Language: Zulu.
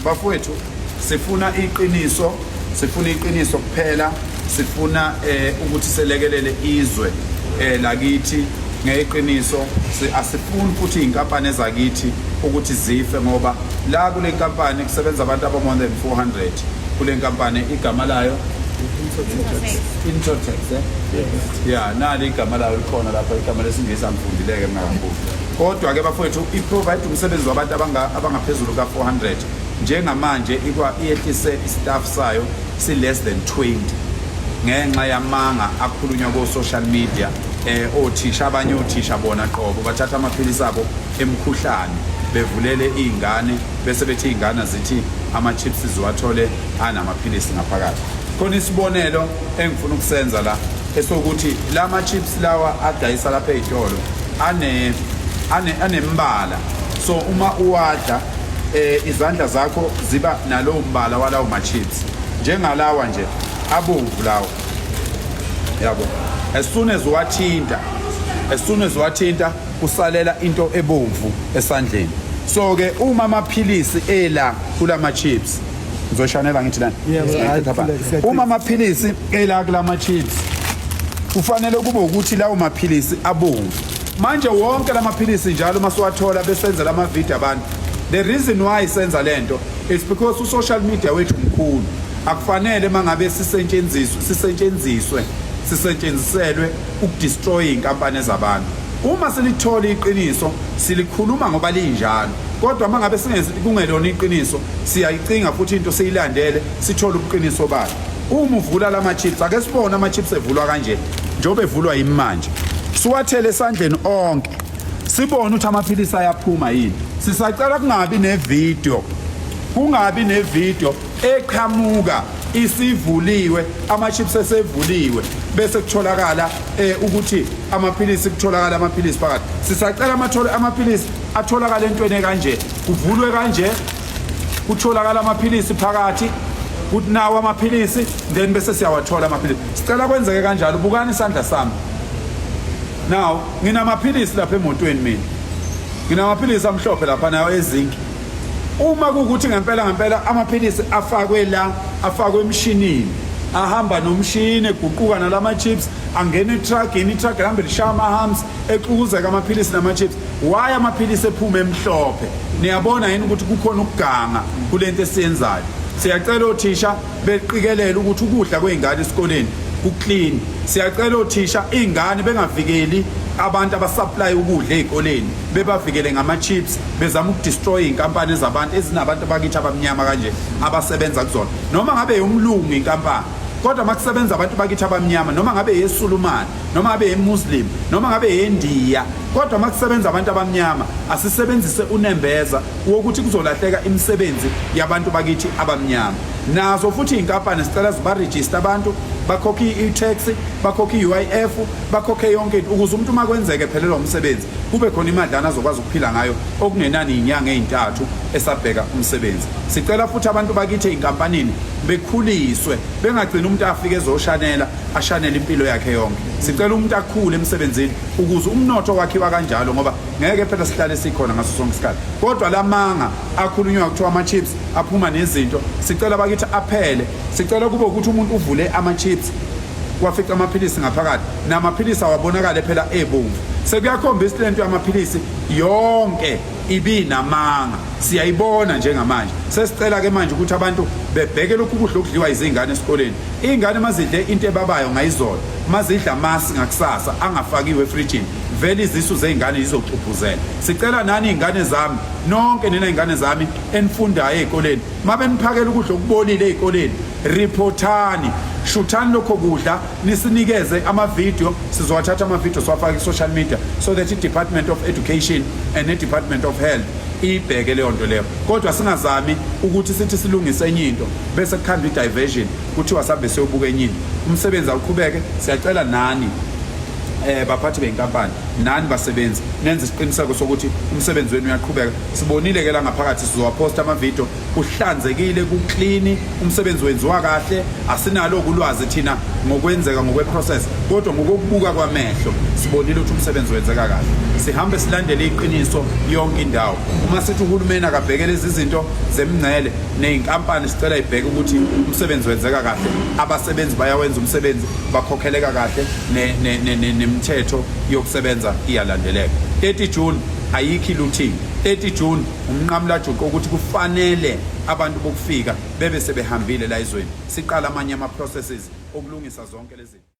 Bafowethu, sifuna iqiniso, sifuna iqiniso kuphela, sifuna ukuthi selekelele izwe lakithi ngeqiniso. Asifuni futhi izinkampani ezakithi ukuthi zife, ngoba la kule nkampani kusebenza abantu aba more than 400 kule nkampani, igama layo Intotex, eh? Yeah, nali igama layo likhona lapha, igama lesingisi angifundileke mina kakhulu. Kodwa ke bafowethu, i-provide umsebenzi wabantu abangaphezulu ka-400. Njengamanje ikwa iyehlise i-staff sayo si less than 20 ngenxa yamanga akhulunywa ko-social media. Othisha, abanye othisha bona qobo bathatha amaphilisi abo emkhuhlane, bevulele iy'ngane, bese bethi iy'ngane zithi ama-chips ziwathole anamaphilisi ngaphakathi. Khona isibonelo engifuna ukusenza la esokuthi lama chips lawa adayisa lapha ey'tolo ane ane anembala, so uma uwadla izandla zakho ziba nalowo mbala walawo ma-chips, njengalawa nje abomvu lawo, yabo. As soon as wathinta, as soon as wathinta, kusalela into ebomvu esandleni. So ke uma amaphilisi ela kulama chips, ngizoshanela ngithi lana, uma amaphilisi ela kulama chips, kufanele kube ukuthi lawo maphilisi abomvu. Manje wonke lamaphilisi njalo masiwathola besenza lama video abantu, the reason why senza lento is because u-social media wethu mkhulu. Akufanele mangabe sisetshenziswe sisetshenziselwe ukudestroy inkampani zabantu. Uma silithola iqiniso, silikhuluma ngoba linjalo, kodwa mangabe kungelona iqiniso, siyayicinga futhi into siyilandele, sithole ubuqiniso bayo. Uma uvula lama chips, ake sibone ama chips evulwa kanje njengoba evulwa yimanje, siwathele esandleni onke, sibone ukuthi amaphilisi ayaphuma yini. Sisacela kungabi nevideo, kungabi nevideo eqhamuka isivuliwe, ama-chips esevuliwe, bese kutholakala ukuthi amaphilisi, kutholakala amaphilisi phakathi. Sisacela amathole amaphilisi atholakala entweni kanje, kuvulwe kanje, kutholakala amaphilisi phakathi, kuthi nawo amaphilisi, then bese siyawathola amaphilisi. Sicela kwenzeke kanjalo. Bukani isandla sami now, nginamaphilisi lapha emotweni mina, nginamaphilisi amhlophe lapha nayo ezinki. Uma kuwukuthi ngempela ngempela amaphilisi afakwe la, afakwe emshinini, ahamba nomshini, eguquka nalama chips, angena etruckini, itruck lihambe lishaya ama-humps, exukuzeka amaphilisi nama-chips, why amaphilisi ephume emhlophe? Niyabona yini ukuthi kukhona ukuganga kulento esiyenzayo? Siyacela othisha beqikelela ukuthi ukudla kwey'ngane esikoleni kuclean. Siyacela othisha iy'ngane bengavikeli abantu abasupply ukudla ey'koleni, bebavikele ngama-chips, bezama ukudestroy iy'nkampani zabantu ezinabantu bakithi abamnyama kanje abasebenza kuzona. Noma ngabe yomlungu inkampani, kodwa uma kusebenza abantu bakithi abamnyama, noma ngabe yesulumane, noma ngabe yemuslim, noma ngabe yendiya, kodwa uma kusebenza abantu abamnyama, asisebenzise unembeza wokuthi kuzolahleka imisebenzi yabantu bakithi abamnyama. Nazo futhi iy'nkampani sicela zibarejiste abantu, bakhokhe i-tax, bakhokhe i-UIF, bakhokhe yonke into, ukuze umuntu uma kwenzeke phelelwa umsebenzi kube khona imadlana azokwazi ukuphila ngayo okungenani iy'nyanga ey'ntathu esabheka umsebenzi. Sicela futhi abantu bakithi ey'nkampanini bekhuliswe, bengagcini umuntu afike ezoshanela, ashanele impilo yakhe yonke. Sicela umuntu akhule emsebenzini ukuze umnotho wakhiwa kanjalo, ngoba ngeke phela sihlale sikhona ngaso sonke isikhathi. Kodwa lamanga akhulunywa kuthiwa ama-chips aphuma nezinto, sicela bakithi aphele. Sicela kube ukuthi umuntu uvule ama-chips, wafica amaphilisi ngaphakathi, namaphilisi awabonakale phela ebomvu. Sekuyakhombisa lento yamaphilisi yonke ibinamanga, siyayibona njengamanje. Sesicela ke manje ukuthi abantu bebheke lokhu kudla okudliwa izingane esikoleni. Iy'ngane mazidle into ebabayo ngayizolo, mazidla amasi ngakusasa angafakiwe efrijini, vele izisu zey'ngane yizoxuphuzela. Sicela nani iy'ngane zami, nonke nina iy'ngane zami enifundayo ey'koleni, mabeniphakela ukudla okubolile ey'koleni, reportani, shuthani lokho kudla, nisinikeze amavidiyo. Sizowathatha amavidiyo siwafake ku-social media so that i-Department of Education and i-Department of Health iyibheke leyo nto leyo. Kodwa singazami ukuthi sithi silungise enye into bese kukhandwa i-diversion, kuthiwa sambe siyobuka enye into. Umsebenzi awuqhubeke. Siyacela nani baphathi benkampani nani basebenzi. Nenze isiqiniseko sokuthi umsebenzi wenu uyaqhubeka. Sibonile ke la ngaphakathi, sizowaphosta amavidiyo, kuhlanzekile, kuklini, umsebenzi wenziwa kahle. Asinalo ulwazi thina ngokwenzeka ngokwe-process, kodwa ngokokubuka kwamehlo sibonile ukuthi umsebenzi wenzeka kahle. Sihambe silandele iqiniso yonke indawo. Uma sithi uhulumeni akabheke lezi zinto zemingcele ney'nkampani, sicela ibheke ukuthi umsebenzi wenzeka kahle, abasebenzi bayawenza umsebenzi, bakhokheleka kahle, nemithetho yokusebenza iyalandeleka. 30 June ayikho i-looting. 30 June umnqamulajuqu ukuthi kufanele abantu bokufika bebe sebehambile la ezweni, siqala amanye ama-processes okulungisa zonke lezi.